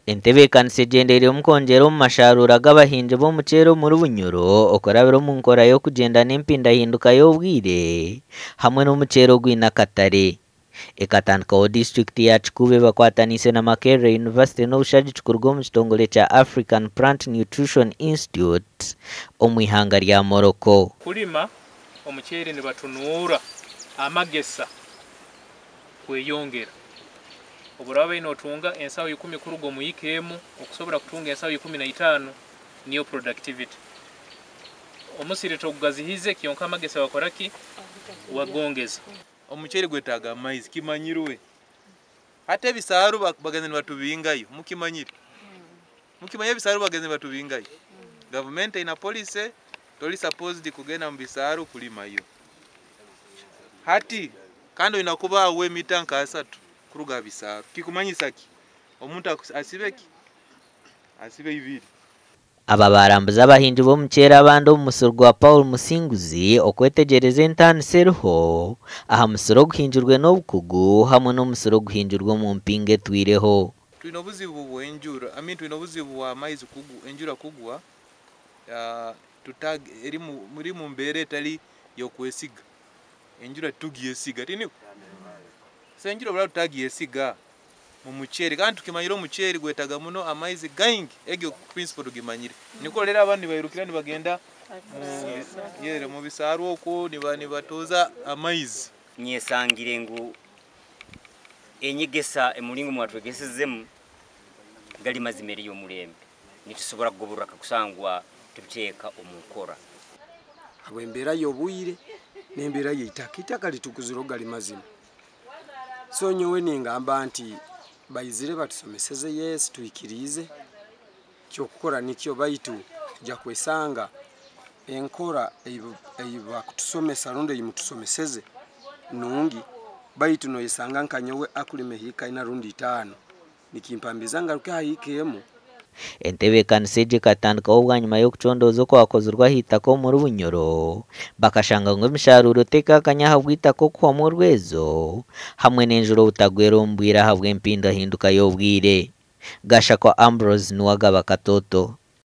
Entebeekanisa egyendereire kwongyera omu masharuura g'abahingi b'omuceeri omuri Bunyoro okurabira omu nkora y'okugyenda n'empindahinduka y'obwire hamwe n'omuceeri ogwine akatare. Ekatandikaho disiturikiti ya Kikuube bakwataniise na Makerere University n'obushagiki kuruga omu kitongore kya African Plant Nutrition Institute omu ihanga rya Morocco. Kulima omuceeri nibatunuura amagesa kweyongera. Obu oraaba oine otunga ensaho 10 kuruga omu yiika emu, okusobora kutunga ensaho 15 niyo productivity. Omusiri togugazihize kyonka amagesa wakora ki? Wagongeza. Omuceeri gwetaaga amaizi kimanyirwe. Hati ebisaaru bagenzi nibatubingayo mukimanyire. Mukimanyire ebisaaru bagenzi nibatubingayo. Gavumenti eine policy tori supposed kugenda mu bisaaru kulimayo. Hati kandi oine kuba aho emita nka 3 kuruga aha bisaaru. Kikumanyisa ki? Omuntu asibe ki? Asibe 2. Aba barambuza abahingi b'omuceeri abandi omu musiri gwa Paul Musinguzi okwetegyereza entaaniso eriho aha musiri oguhingirwe n'obukugu hamwe n'omusiri oguhingirwe omu mpinga etwireho. Twine obuzibu bw'enjura, I mean twine obuzibu bw'amaizi enjura kugwa, eri muri mu mbeera etari y'okwesiga. Enjura titugyesiga, tiniko? So enjura obu tutagyesiga mu muceeri, kandi tukimanyire omuceeri gwetaaga muno amaizi gaingi, egyo principle tugimanyire. Nikwo rero abandi nibairukira nibagenda mu bisaaru okwo nibatoza amaizi. Nyesangire ngu enyegesa emuringo mwatwegesezemu gali mazima eri y'omurembe, nitusobora kugoborora kakusangwa tubiteeka omu nkora. Habw'embeera y'obwire n'embeera y'eitaka, itaka litukuzire gali mazima. So nyowe ningamba nti baizire batusomeseze, yes, twikiriize kyokukora nikyo, baitu tujja kwesanga enkora ei bakutusomesa rundi ei mutusomeseze nungi, baitu noyesanga nka nyowe akulima ehiika 4 rundi 5 nikimpambiza ngaruke aha hiika emu. Entebeekanisa egi ekatandikaho bwanyima y'okucondooza okwakozirwe aha itaka omuri Bunyoro, bakashanga ngu emisharuuro tekakanya ahabw'eitaka okuhwamu orwezo hamwe n'enjura obutagwera omu bwire ahabw'empindahinduka y'obwire. Gashakwa Ambrose niwe agaba Katoto.